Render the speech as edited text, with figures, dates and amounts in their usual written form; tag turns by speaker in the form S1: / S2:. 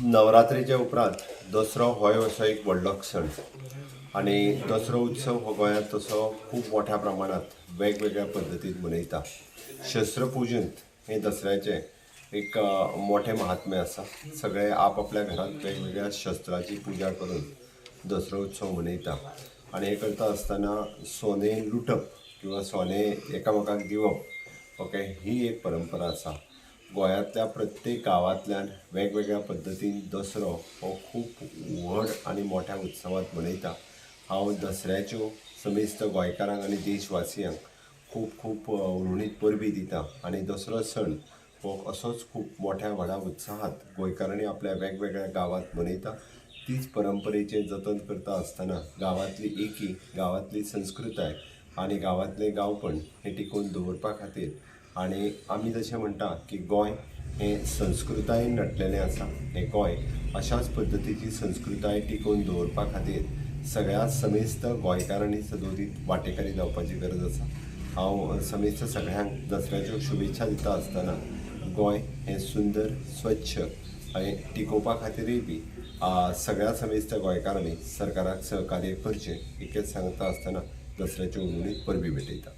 S1: नवरात्रेच्या उपरांत दसरो होय असो एक व्हडलो सण आनी दसरो उत्सव हो गोंयांत तसो खूब मोठ्या प्रमाणांत वेगवेगळ्या पद्दतीन मनयता. शस्त्रपुजन हें दसऱ्याचें एक मोठें महात्म्य आसा. सगळे आपआपल्या घरांत वेगवेगळ्या शस्त्राची पुजा करून दसरो उत्सव मनयता आनी हें करता आसतना सोने लुटप किंवा सोने एकामेकांक दिवप, ओके, ही एक परंपरा आसा. गोंयांतल्या प्रत्येक गांवांतल्यान वेगवेगळ्या पद्दतीन दसरो हो खूब व्हड आनी मोठ्या उत्सवांत मनयता. हांव दसऱ्याच्यो समेस्त गोंयकारांक आनी देशवासियांक खूब खूब हुनहुनीत परबीं दिता आनी दसरो सण हो असोच खूब मोठ्या व्हडा उत्साहात गोंयकारांनी आपल्या वेगवेगळ्या गांवांत मनयता. तीच परंपरेचें जतन करता आसतना गांवांतली एकी, गांवांतली संस्कृताय आनी गांवांतलें गांवपण हें टिकोवन दवरपा खातीर आनी आमी जशें म्हणटा की गोंय हें संस्कृतायेन नटलेलें आसा, हें गोंय अशाच पद्दतीची संस्कृताय टिकोवन दवरपा खातीर सगळ्या समेस्त गोंयकारांनी सदोदीत वांटेकारी जावपाची गरज आसा. हांव समेस्त सगळ्यांक दसऱ्याच्यो शुभेच्छा दिता आसतना गोंय हें सुंदर, स्वच्छ आनी टिकोवपा खातीरूय बी सगळ्या समेस्त गोंयकारांनी सरकाराक सहकार्य करचें इतलेंच सांगता आसतना दसऱ्याच्यो हुनहुनीत परबीं भेटयता.